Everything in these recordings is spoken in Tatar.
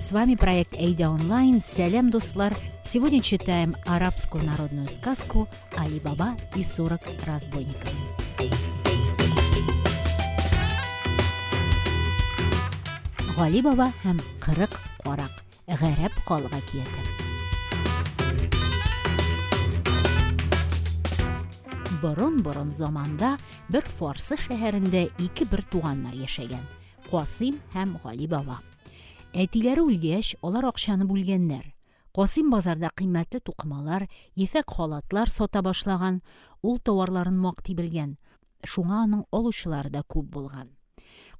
С вами проект Эйда Онлайн. Сәлем, дуслар! Сегодня читаем арабскую народную сказку «Али Баба и 40 разбойников». Гали баба һәм 40 карак. Гарәп халык әкияте. Борын-борын заманда бер фарсы шәһәрендә ике бер туганнар яшәгән. Касыйм һәм Гали баба. Әтиләре үлгәч, алар акчаны бүлгәннәр. Касыйм базарда кыйммәтле тукымалар, ефәк халатлар сата башлаган, ул тауарларын мактый белгән. Шуңа аның алучылары да күп булган.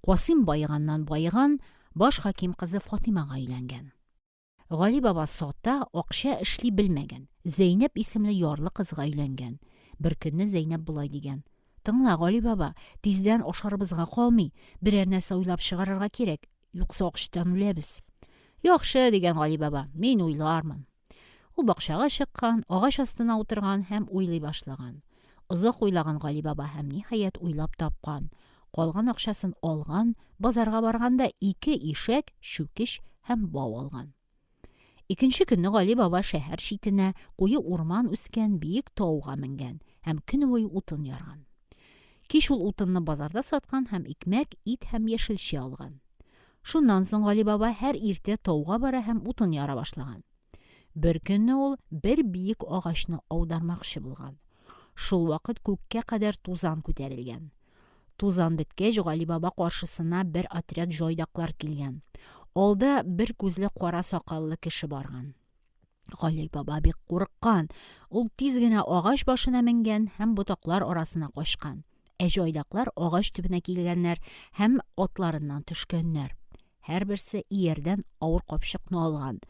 Касыйм баеганнан баеган, баш хаким кызы Фатыймага өйләнгән. Гали баба сата, акча эшли белмәгән. Зәйнәп исемле ярлы кызга өйләнгән. Бер көнне Зәйнәп болай дигән: Тыңла, Гали баба, тиздән ашарыбызга калмый, берәр нәрсә уйлап чыгарырга кирәк, юкса ачтан үләбез. Яхшы, дигән Гали баба, мин уйлармын. Ул бакчага чыккан, агач астына утырган һәм уйлый башлаган. Озак уйлаган Гали баба һәм, ниһаять, уйлап тапкан. Калган акчасын алган, базарга барган да ике ишәк, чүкеч һәм бау алган. Икенче көнне Гали баба шәһәр читенә, куе урман үскән биек тауга менгән һәм көне буе утын ярган. Кич ул утынны базарда саткан һәм икмәк, ит һәм яшелчә алган. Шуннан соң Гали баба һәр иртә тауга бара һәм утын яра башлаган. Бер көнне ул бер биек агачны аудармакчы булган. Шул вакыт күккә кадәр тузан күтәрелгән. Тузан беткәч, Гали баба каршысына бер отряд җайдаклар килгән. Алда бер күзле кара сакаллы кеше барган. Гали баба бик курыккан. Ул тиз генә агач башына менгән һәм ботаклар арасына качкан. Ә җайдаклар агач төбенә килгәннәр һәм атларыннан төшкәннәр. Һәрберсе иярдән авыр капчыкны алган.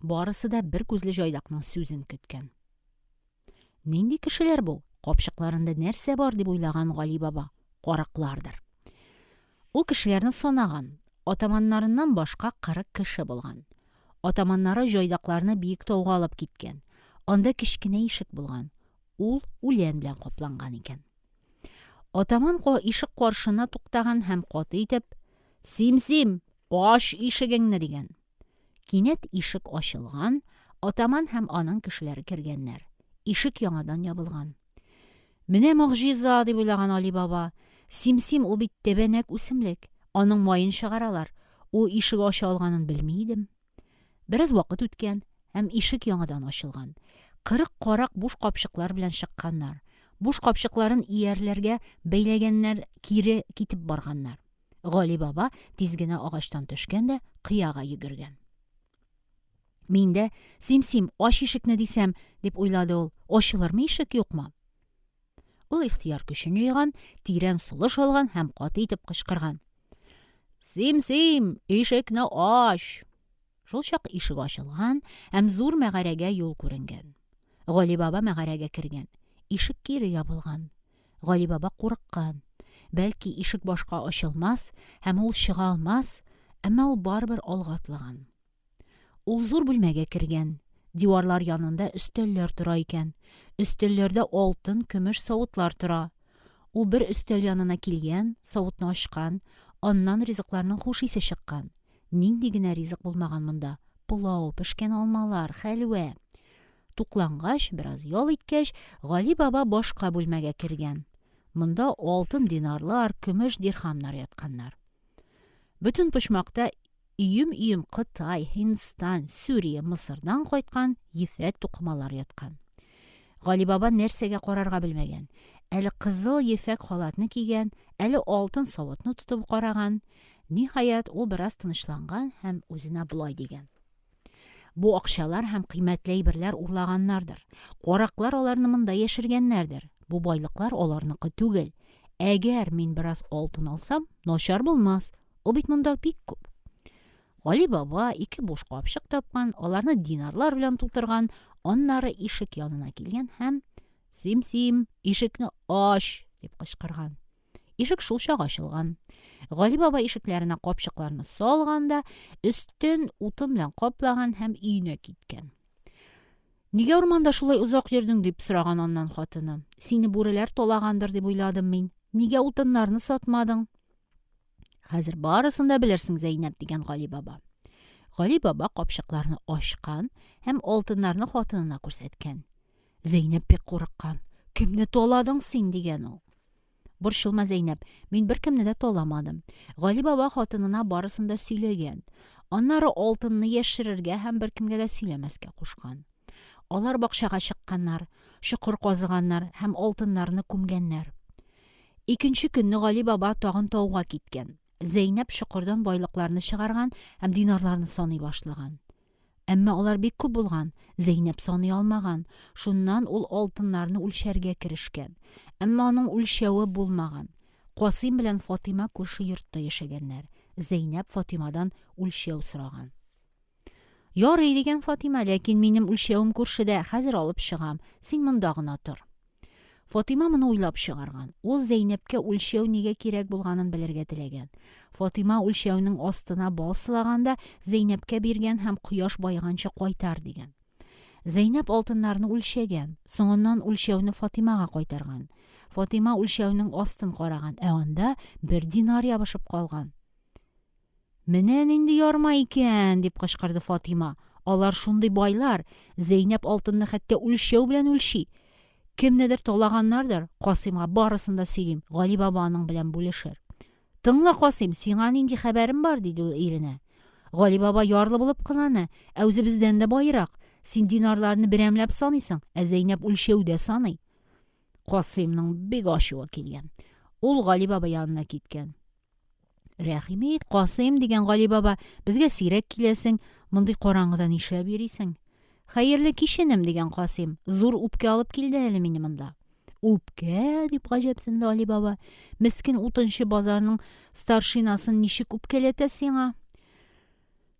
Барысы да бер күзле җайдакның сүзен көткән. Нинди кешеләр бу? Капчыкларында нәрсә бар, дип уйлаган Гали баба. Караклардыр. Ул кешеләрне санаган. Атаманнарыннан башка 40 кеше булган. Атаманнары җайдакларны биек тауга алып киткән. Анда кечкенә ишек булган. Ул үлән белән капланган икән. Атаман ишек каршына туктаган һәм каты итеп, Сим-сим, ач ишегеңне, дигән. Кинәт ишек ачылган, атаман һәм аның кешеләре кергәннәр. Ишек яңадан ябылган. Менә могҗиза, дип уйлаган Али баба. Сим-сим ул бит тәбәнәк үсемлек. Аның маен чыгаралар. Ул ишек ача алганын белми идем. Бераз вакыт үткән, һәм ишек яңадан ачылган. 40 карак буш капчыклар белән чыкканнар. Буш капчыкларын иярләргә бәйләгәннәр, кире китеп барганнар. Гали баба тиз генә агачтан төшкән дә кыяга йөгергән. Мин дә, Сим-сим, ач ишекне дисәм, дип уйлады ул, ачылырмы ишек, юкмы? Ул ихтыяр көчен җыйган, тирән сулыш алган һәм каты итеп кычкырган. Сим-сим, ишекне ач! Шул чак ишек ачылган һәм зур мәгарәгә юл күренгән. Гали баба мәгарәгә кергән. Ишек кире ябылган. Гали баба курыккан. Бәлки, ишек башка ачылмас һәм ул чыга алмас, әмма ул барыбер алга атлаган. Ул зур бүлмәгә кергән. Диварлар янында өстәлләр тора икән. Өстәлләрдә алтын, көмеш савытлар тора. Ул бер өстәл янына килгән, савытны ачкан, аннан ризыкларның хуш исе чыккан. Нинди генә ризык булмаган монда, пылау, пешкән алмалар, хәлвә. Туклангач, бераз ял иткәч, Гали баба башка бүлмәгә кергән. Монда алтын динарлар, көмеш дирхамнар ятканнар. Бөтен почмакта Өем-өем Кытай, Һиндстан, Сүрия, Мысырдан кайткан ефәк тукымалар яткан. Гали баба нәрсәгә карарга белмәгән. Әле кызыл ефәк халатны кигән, әле алтын савытны тотып караган. Ниһаять, ул бераз тынычланган һәм үзенә болай дигән. Бу акчалар һәм кыйммәтле әйберләр урлаганнардыр. Караклар аларны монда яшергәннәрдер. Бу байлыклар аларныкы түгел. Әгәр мин бераз алтын алсам, начар булмас. Ул бит монда бик күп. Гали баба ике буш капчык тапкан, аларны динарлар белән тутырган, аннары ишек янына килгән һәм «Сим-сим, ишекне ач!» дип кычкырган. Ишек шул чак ачылган. Гали баба ишекләренә капчыкларны салган да, өстен утын белән каплаган һәм өенә киткән. Нигә урманда шулай озак йөрдең, дип сораган аннан хатыны. Сине бүреләр талагандыр дип уйладым мин. Нигә утыннарны сатмадың? Хәзер барысын да белерсең, Зәйнәп, дигән Гали баба. Гали баба капчыкларны ачкан һәм алтыннарны хатынына күрсәткән. Зәйнәп бик курыккан. Кемне таладың син? дигән ул. Борчылма, Зәйнәп, мин беркемне дә таламадым. Гали баба хатынына барысын да сөйләгән. Аннары алтынны яшерергә һәм беркемгә дә сөйләмәскә кушкан. Алар бакчага чыкканнар, чокыр казыганнар һәм алтыннарны күмгәннәр. Икенче көнне Гали баба тагын тауга киткән. Зәйнәп чокырдан байлыкларны чыгарган һәм динарларны саный башлаган. Әмма алар бик күп булган, Зәйнәп саный алмаган. Шуннан ул алтыннарны үлчәргә керешкән. Әмма аның үлчәве булмаган. Касыйм белән Фатыйма күрше йортта яшәгәннәр. Зәйнәп Фатыймадан үлчәү сораган. Ярый, дигән Фатыйма, ләкин минем үлчәвем күршедә, хәзер алып чыгам. Син монда гына тор. Фатыйма моны уйлап чыгарган. Ул Зәйнәпкә үлчәү нигә кирәк булганын белергә теләгән. Фатыйма үлчәүнең астына бал сылаган да Зәйнәпкә биргән һәм кояш баеганчы кайтар дигән. Зәйнәп алтыннарны үлчәгән. Соңыннан үлчәүне Фатыймага кайтарган. Фатыйма үлчәүнең астын караган, ә анда бер динар ябышып калган. Менә нинди ярма икән! дип кычкырды Фатыйма. Алар шундый байлар! Зәйнәп алтынны хәтта үлчәү белән үлчи. Кемнедер талаганнардыр, Касыймга барысын да сөйлим, Гали баба аның белән бүлешер. Тыңла, Касыйм, сиңа нинди хәбәрем бар, диде ул иренә. Гали баба ярлы булып кылана, ә үзе бездән дә баерак. Син динарларны берәмләп саныйсың, ә Зәйнәп үлчәүдә саный. Касыймның бик ачуы килгән. Ул Гали баба янына киткән. Рәхим ит, Касыйм, дигән Гали баба, безгә сирәк киләсең, мондый караңгыда нишләп йөрисең? Хәерле кич, энем, дигән Касыйм, зур үпкә алып килде әле мине монда. Үпкә, дип гаҗәпсенде Али баба. Мескен утынчы базарның старшинасын ничек үпкәләтә сиңа?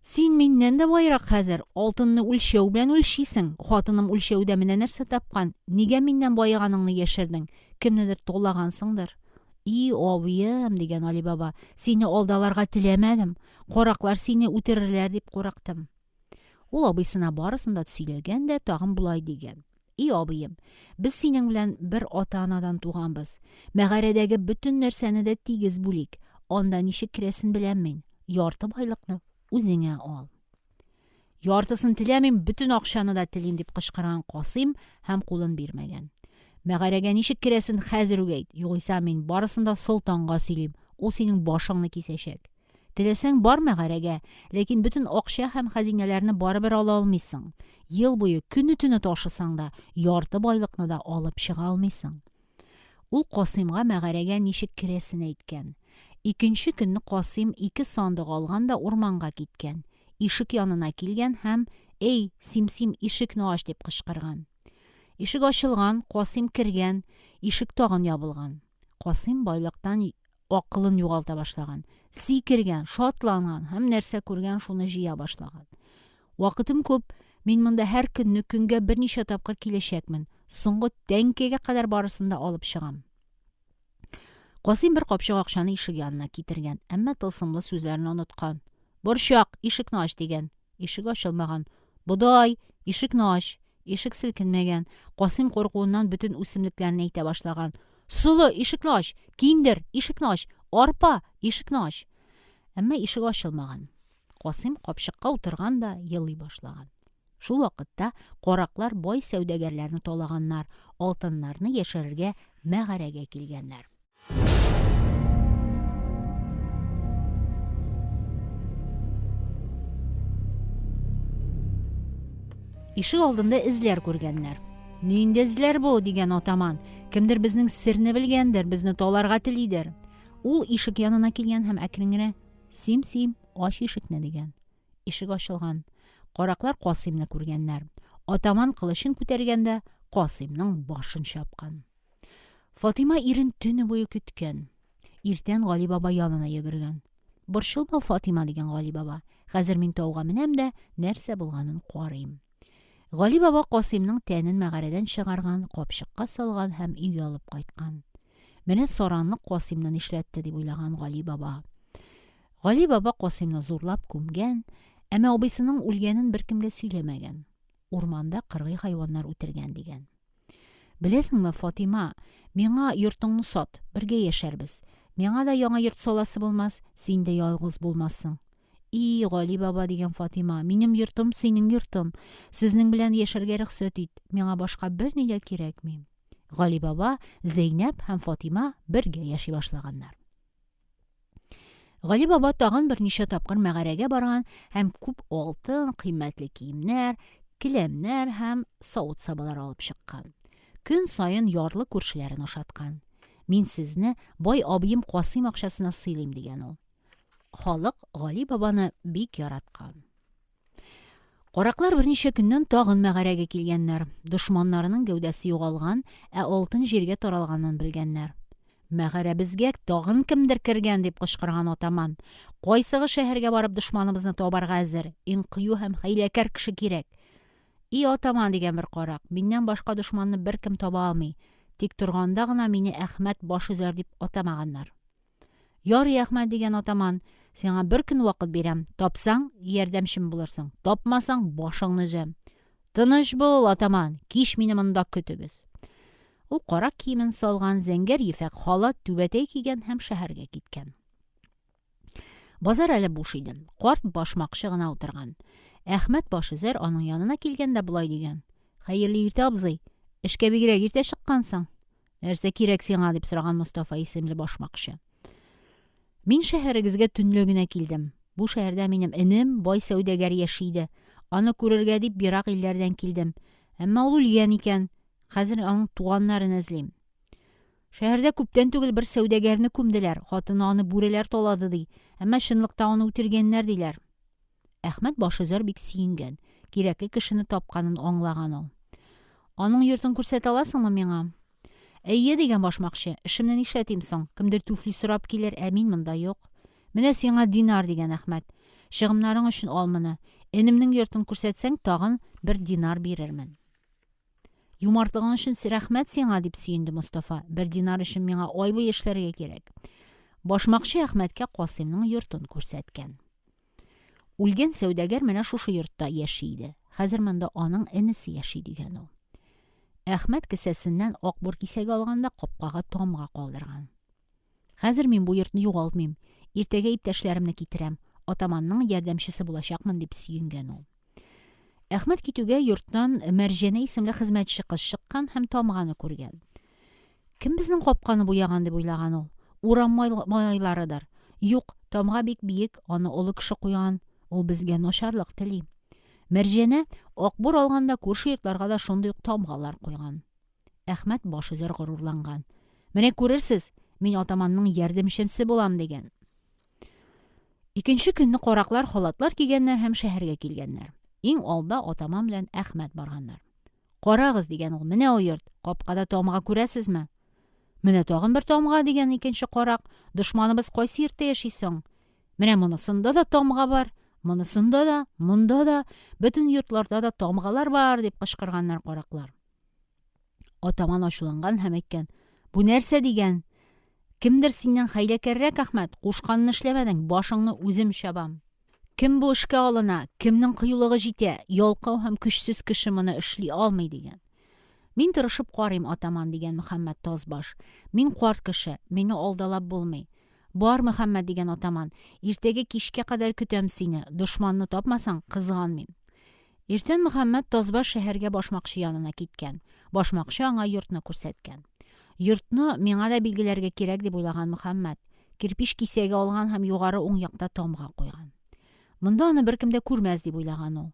Син миннән дә баерак хәзер, алтынны үлчәү белән үлчисең. Хатыным үлчәүдә менә нәрсә тапкан. Нигә миннән баеганыңны яшердең? Кемнедер талагансыңдыр. И, абыем, дигән Али баба, сине алдаларга теләмәдем. Караклар сине үтерерләр дип курыктым. Ул абыйсына барысын да сөйләгән дә тагын болай дигән. И абыем, без синең белән бер ата-анадан туганбыз. Мәгарәдәге бөтен нәрсәне дә тигез бүлик. Анда ничек керәсен беләм мин. Ярты байлыкны үзеңә ал. Яртысын теләмим, бөтен акчаны да телим, дип кычкырган Касыйм һәм кулын бирмәгән. Мәгарәгә ничек керәсен хәзер үк әйт, югыйсә мин барысын да солтанга сөйлим, ул синең башыңны кисәчәк. Теләсәң, бар мәгарәгә, ләкин бөтен акча һәм хәзинәләрне барыбер ала алмыйсың. Ел буе көне-төне ташысаң да, ярты байлыкны да алып чыга алмыйсың. Ул Касыймга мәгарәгә ничек керәсен әйткән. Икенче көнне Касыйм ике сандык алган да урманга киткән. Ишек янына килгән һәм, Эй, Симсим, ишекне ач! дип кычкырган. Ишек ачылган, Касыйм кергән, ишек тагын ябылган. Касыйм байлыктан акылын югалта башлаган. Сикергән, шатланган һәм нәрсә күргән, шуны җыя башлаган. Вакытым күп, мин монда һәр көнне көнгә берничә тапкыр киләчәкмен. Соңгы тәңкәгә кадәр барысын да алып чыгам. Касыйм бер капчык акчаны ишек янына китергән, әмма тылсымлы сүзләрне оныткан. Борчак, ишекне ач, дигән. Ишек ачылмаган. Бодай, ишекне ач! Ишек селкенмәгән. Касыйм куркуыннан бөтен үсемлекләрне әйтә башлаган. Солы, ишекне ач! Киндер, ишекне ач! Арпа, ишекне ач! Әмма ишек ачылмаган. Касыйм капчыкка утырган да елый башлаган. Шул вакытта караклар бай сәүдәгәрләрне талаганнар, алтыннарны яшерергә мәгарәгә килгәннәр. Ишек алдында эзләр күргәннәр. Нинди эзләр бу? дигән атаман. Кемдер безнең серне белгәндер, безне таларга телидер. Ул ишек янына килгән һәм әкрен генә, Сим-сим, ач ишекне, дигән. Ишек ачылган. Караклар Касыймны күргәннәр. Атаман кылычын күтәргән дә Касыймның башын чапкан. Фатыйма ирен төне буе көткән. Иртән Гали баба янына йөгергән. Борчылма, Фатыйма, дигән Гали баба. Хәзер мин тауга менәм дә, нәрсә булганын карыйм. Гали баба Касыймның тәнен мәгарәдән чыгарган, капчыкка салган һәм өйгә алып кайткан. Менә саранлык Касыймны нишләтте, дип уйлаган Гали баба. Гали баба Касыймны зурлап күмгән, әмма абыйсының үлгәнен беркемгә сөйләмәгән. Урманда кыргый хайваннар үтергән, дигән. Беләсеңме, Фатыйма, миңа йортыңны сат, бергә яшәрбез. Миңа да яңа йорт саласы булмас, син дә ялгыз булмассың. И, Гали баба, дигән Фатыйма, минем йортым синең йортың. Сезнең белән яшәргә рөхсәт ит. Миңа башка берни дә кирәкми. Гали баба, Зәйнәб һәм Фатыйма бергә яши башлаганнар. Гали баба тагын берничә тапкыр мәгарәгә барган һәм күп алтын, кыйммәтле киемнәр, келәмнәр һәм савыт-сабалар алып чыккан. Көн саен ярлы күршеләрен ашаткан. Мин сезне бай абыем Касыйм акчасына сыйлыйм, дигән ул. Халык Гали бабаны бик яраткан. Караклар берничә көннән тагын мәгарәгә килгәннәр. Дошманнарының гәүдәсе югалган, ә алтын җиргә таралганын белгәннәр. Мәгарәбезгә тагын кемдер кергән, дип кычкырган атаман. Кайсыгыз шәһәргә барып дошманыбызны табарга әзер? Иң кыю һәм хәйләкәр кеше кирәк. И атаман, дигән бер карак, миннән башка дошманны беркем таба алмый. Тик торганда гына мине Әхмәт башөзәр дип атамаганнар. Ярый, Әхмәт, дигән атаман, сиңа бер көн вакыт бирәм. Тапсаң, ярдәмчем булырсың, тапмасаң, башыңны өзәм. Тыныч бул, атаман, кич мине монда көтегез. Ул карак киемен салган, зәңгәр ефәк халат, түбәтәй кигән һәм шәһәргә киткән. Базар әле буш иде. Карт башмакчы гына утырган. Әхмәт башөзәр аның янына килгән дә болай дигән. Хәерле иртә, абзый. Эшкә бигрәк иртә чыккансың. Нәрсә кирәк сиңа, дип сораган Мостафа исемле башмакчы. Мин шәһәрегезгә төнлә генә килдем. Бу шәһәрдә минем энем, бай сәүдәгәр яши иде. Аны күрергә дип ерак илләрдән килдем. Әмма ул үлгән икән. Хәзер аның туганнарын эзлим. Шәһәрдә күптән түгел бер сәүдәгәрне күмделәр. Хатыны аны бүреләр талады, ди. Әмма чынлыкта аны үтергәннәр, диләр. Әхмәт башөзәр бик сөенгән. Кирәкле кешене тапканын аңлаган ул. Аның йортын күрсәтә аласыңмы миңа? Әйе, дигән башмакчы. Эшемне нишләтим соң? Кемдер түфли сорап килер, ә мин монда юк. Менә сиңа динар, дигән Әхмәт. Чыгымнарың өчен ал моны. Энемнең йортын күрсәтсәң, тагын бер динар бирермен. Юмартлыгың өчен рәхмәт сиңа, дип сөенде Мостафа. Бер динар өчен миңа ай буе эшләргә кирәк. Башмакчы Әхмәткә Касыймның йортын күрсәткән. Үлгән сәүдәгәр менә шушы йортта яши иде. Хәзер монда аның энесе яши, дигән ул. Әхмәт кесәсеннән акбур кисәге алган да капкага тамга калдырган. Хәзер мин бу йортны югалтмыйм. Иртәгә иптәшләремне китерәм. Атаманның ярдәмчесе булачакмын, дип сөенгән ул. Әхмәт китүгә йорттан Мәрҗәнә исемле хезмәтче кыз чыккан һәм тамганы күргән. Кем безнең капканы буяган дип уйлаган ул. Урам малайларыдыр. Юк, тамга бик биек, аны олы кеше куйган. Ул безгә начарлык тели. Мәрҗәнә акбур алганда күрше йортларга да шундый ук тамгалар куйган. Әхмәт башөзәр горурланган. Менә күрерсез, мин атаманның ярдәмчесе булам, дигән. Икенче көнне караклар халатлар кигәннәр һәм шәһәргә килгәннәр. Иң алда атаман белән Әхмәт барганнар. Карагыз, дигән ул, менә ул йорт, капкада тамга күрәсезме? Менә тагын бер тамга, дигән икенче карак. Дошманыбыз кайсы йортта яши соң? Менә монысында да тамга бар, монысында да, монда да, бөтен йортларда да тамгалар бар, дип кычкырганнар караклар. Атаман ачуланган һәм әйткән, Бу нәрсә дигән? Кемдер синнән хәйләкәррәк, Әхмәт, кушканны эшләмәдең, башыңны үзем чабам. Кем бу эшкә алына, кемнең кыюлыгы җитә, ялкау һәм көчсез кеше моны эшли алмый, дигән. Мин тырышып карыйм, атаман, дигән Мөхәммәт Тазбаш. Мин карт кеше, мине алдалап булмый. Бар, Мөхәммәт, дигән атаман, иртәгә кичкә кадәр көтәм сине, дошманны тапмасаң, кызганмыйм. Иртән Мөхәммәт Тазбаш шәһәргә башмакчы янына киткән. Башмакчы аңа йортны күрсәткән. Йортны миңа да билгеләргә кирәк, дип уйлаган Мөхәммәт. Кирпич кисәге алган һәм югары уң якта тамга куйган. Монда аны беркем дә күрмәс, дип уйлаган ул.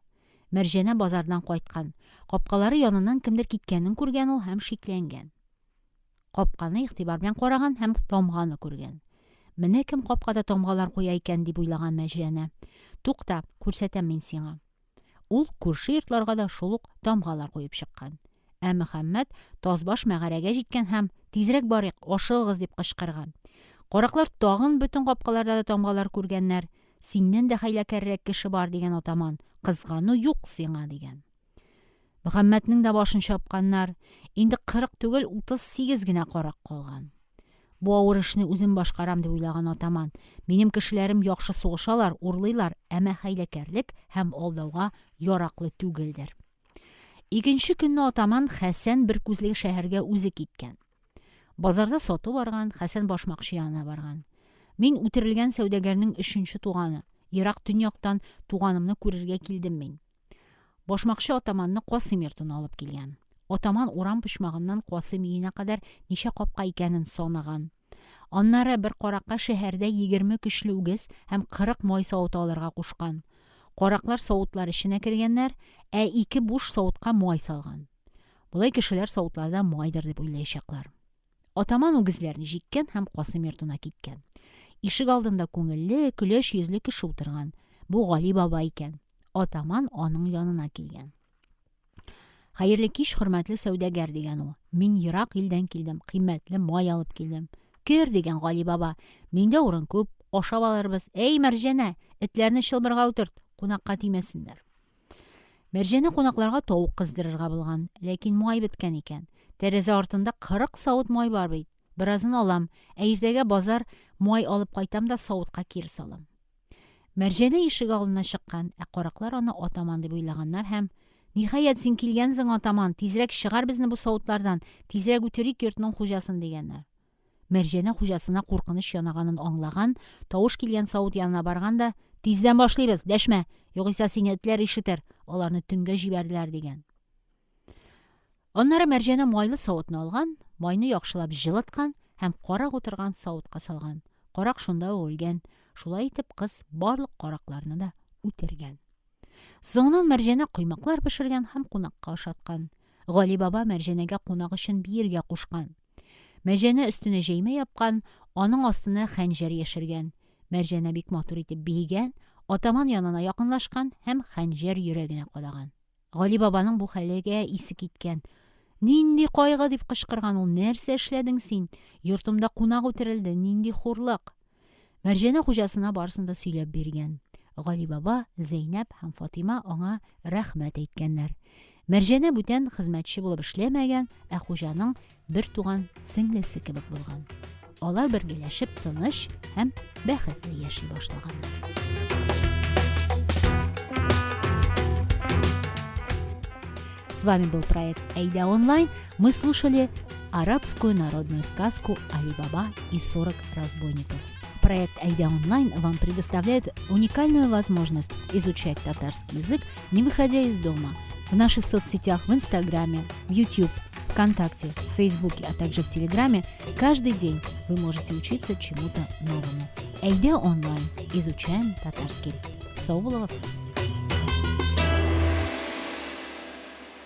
Мәрҗәнә базардан кайткан. Капкалары яныннан кемдер киткәнен күргән ул һәм шикләнгән. Капканы игътибар белән караган һәм тамганы күргән. Менә кем капкада тамгалар куя икән, дип уйлаган Мәҗрәнә. Тукта, күрсәтәм мин сиңа. Ул күрше йортларга да шул ук тамгалар куеп чыккан. Ә Мөхәммәт Тазбаш мәгарәгә җиткән һәм, Тизрәк барыйк, ашыгыгыз, дип кычкырган. Караклар тагын бөтен капкаларда да тамгалар күргәннәр. Синнән дә хәйләкәррәк кеше бар, дигән атаман. Кызгану юк сиңа, дигән. Мөхәммәтнең дә башын чапканнар. Инде 40 түгел, 38 генә карак калган. Бу авыр эшне үзем башкарам, дип уйлаган атаман. Минем кешеләрем яхшы сугышалар, урлыйлар, әмма хәйләкәрлек һәм алдауга яраклы түгелдер. Икенче көнне атаман Хәсән бер күзле шәһәргә үзе киткән. Базарда сату барган, Хәсән башмакчы янына барган. Мин үтерелгән сәүдәгәрнең өченче туганы. Ерак төньяктан туганымны күрергә килдем мин. Башмакчы атаманны Касыйм йортына алып килгән. Атаман урам почмагыннан Касыйм өенә кадәр ничә капка икәнен санаган. Аннары бер каракка шәһәрдә 20 көчле үгез һәм 40 май савыты алырга кушкан. Караклар савытлар эченә кергәннәр, ә ике буш савытка май салган. Болай кешеләр савытларда майдыр дип уйлаячаклар. Атаман үгезләрне җиккән һәм Касыйм йортына киткән. Ишек алдында күңелле, көләч йөзле кеше утырган. Бу Гали баба икән. Атаман аның янына килгән. Хәерле кич, хөрмәтле сәүдәгәр, дигән ул. Мин ерак илдән килдем, кыйммәтле май алып килдем. Кер, дигән Гали баба. Миндә урын күп, ашап алырбыз. Әй, Мәрҗәнә, этләрне чылбырга утырт, кунакка тимәсеннәр. Мәрҗәнә кунакларга тавык кыздырырга булган, ләкин май беткән икән. Тәрәзә артында 40 савыт май бар бит. Беразын алам, ә иртәгә базар май алып кайтам да савытка кире салам. Мәрҗәнә ишек алдына чыккан, ә караклар аны атаман дип уйлаганнар һәм, Ниһаять, син килгәнсең, атаман, тизрәк чыгар безне бу савытлардан, тизрәк үтерик йортның хуҗасын, дигәннәр. Мәрҗәнә хуҗасына куркыныч янаганын аңлаган, тавыш килгән савыт янына барган да, Тиздән башлыйбыз, дәшмә, югыйсә сине этләр ишетер, аларны төнгә җибәрделәр, дигән. Аннары Мәрҗәнә майлы савытны алган, майны яхшылап җылыткан һәм карак утырган савытка салган. Карак шунда ук үлгән. Шулай итеп, кыз барлык каракларны да үтергән. Соңыннан Мәрҗәнә коймаклар пешергән һәм кунакка ашаткан. Гали баба Мәрҗәнәгә кунак өчен биергә кушкан. Мәрҗәнә өстенә җәймә япкан, аның астына хәнҗәр яшергән. Мәрҗәнә бик матур итеп биегән, атаман янына якынлашкан һәм хәнҗәр йөрәгенә кадаган. Гали бабаның бу хәлгә исе киткән. Нинди кайгы! дип кычкырган ул. Нәрсә эшләдең син? Йортымда кунак үтерелде, нинди хурлык! Мәрҗәнә хуҗасына барысын да сөйләп биргән. Гали баба, Зәйнәп һәм Фатыйма аңа рәхмәт әйткәннәр. Мәрҗәнә бүтән хезмәтче булып эшләмәгән, ә хуҗаның бертуган сеңлесе кебек булган. Алар бергәләшеп тыныч һәм бәхетле яши башлаганнар. С вами был проект Эйда Онлайн. Мы слушали арабскую народную сказку «Али-Баба и 40 разбойников». Проект Айда Онлайн вам предоставляет уникальную возможность изучать татарский язык, не выходя из дома. В наших соцсетях, в Инстаграме, в YouTube, ВКонтакте, в Фейсбуке, а также в Телеграме каждый день вы можете учиться чему-то новому. Әйдә онлайн. Изучаем татарский. Сау булыгыз!